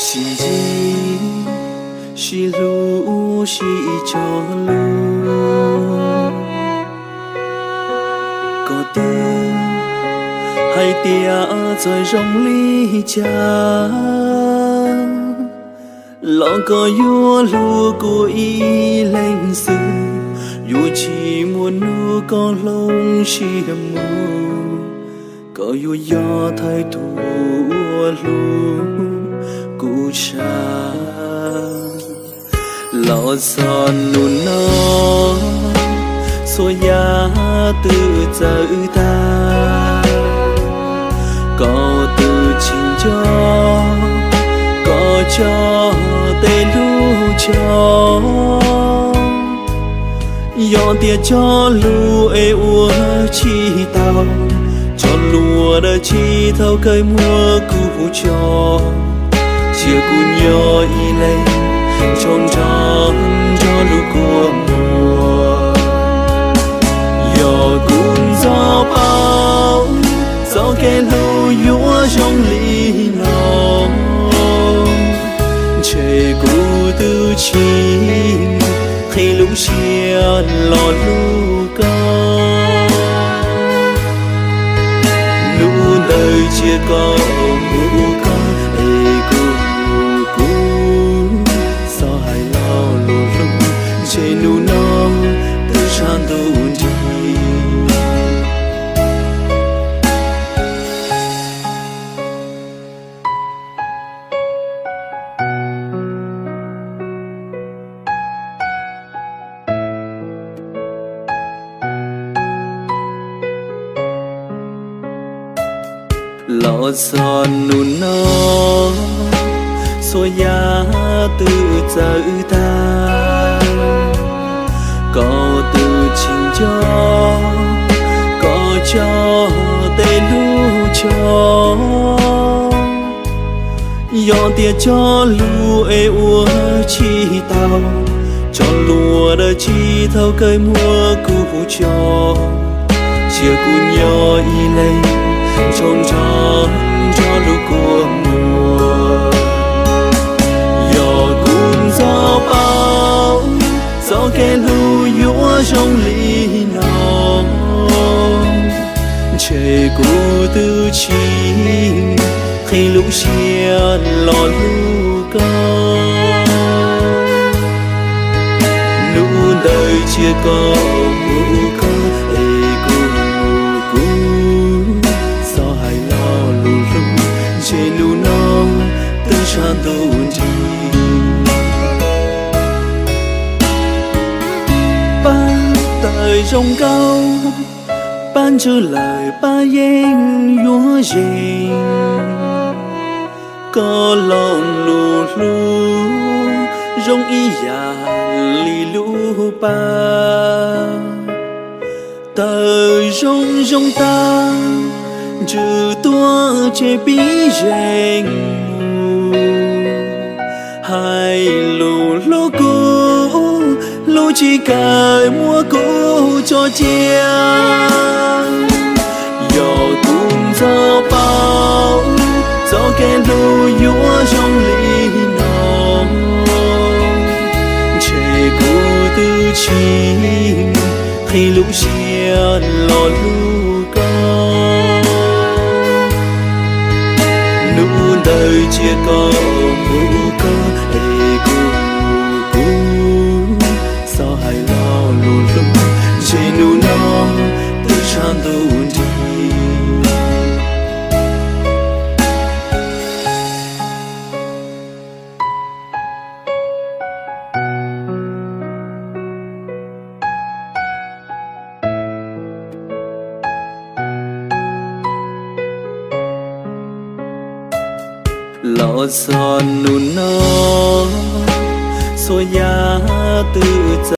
Sib ntsib, sib hlub, sib tso lus, koj twb hais tias txawm zoo li cas los koj yuav hlub kuv ib leeg xwb. Yuav tsis muaj hnub koj hloov siab mus, koj yuav yog thawj tug uas hlub kuv tshaj. Los txog hnub no, txhua yam twb txawv tag, koj twb tsis nco koj tso tej lub tshoob. Yog tias tso lus es ua tsis tau, tso lus dab tsi thaum kawg muab kuv tso. Cia kuv nyob ib leeg ntshaus ntsho nrog lub kua muag. Yog kuv ntxov paub txoj kev hlub yuav zoo li no, ntshe kuv twb tsis qhib lub siab los hlub koj. Hnub ntawd cia koj mus ua koj es kuv, kuv txhob hais lo lus hlub, ntshe hnub no twb sab ntuj nrig. Los txog hnub no, txhua yam twb txawv tag, koj twb tsis nco koj tso tej lub tshoob. Yog tias tso lus es ua tsis tau, tso lus dab tsi thaum kawg muab kuv tso. Cia kuv nyob ib leeg ntshaus nrho nrog lub kua muag. Yog kuv ntxov paub txoj kev hlub yuav zoo li no, ntshe kuv twb tsis qhib lub siab los hlub koj. Hnub ntawd cia koj mus ua koj es kuv, kuv txhob hais lo lus hlub, ntshe hnub no twb sab ntuj nrig. Pab tawm zoo nkauj, pab ntswg lawm pab yeej yuav zeeg. Koj lo lus hlub zoo ib yam li lub pab, tawm zoo zoo tag, ntsws tuaj tseg pib zeeg mus. Hais lus hlub kuv, hlub tsis kawg muab kuv tso cia. Yog kuv ntxov paub txoj kev hlub yuav zoo li no, ntshe kuv twb tsis qhib lub siab los hlub koj. Hnub ntawd cia koj mus ua koj es kuv, kuv txhob hais lo lus hlub, ntshe hnub no twb sab ntuj nrig. Los txog hnub no, txhua yam twb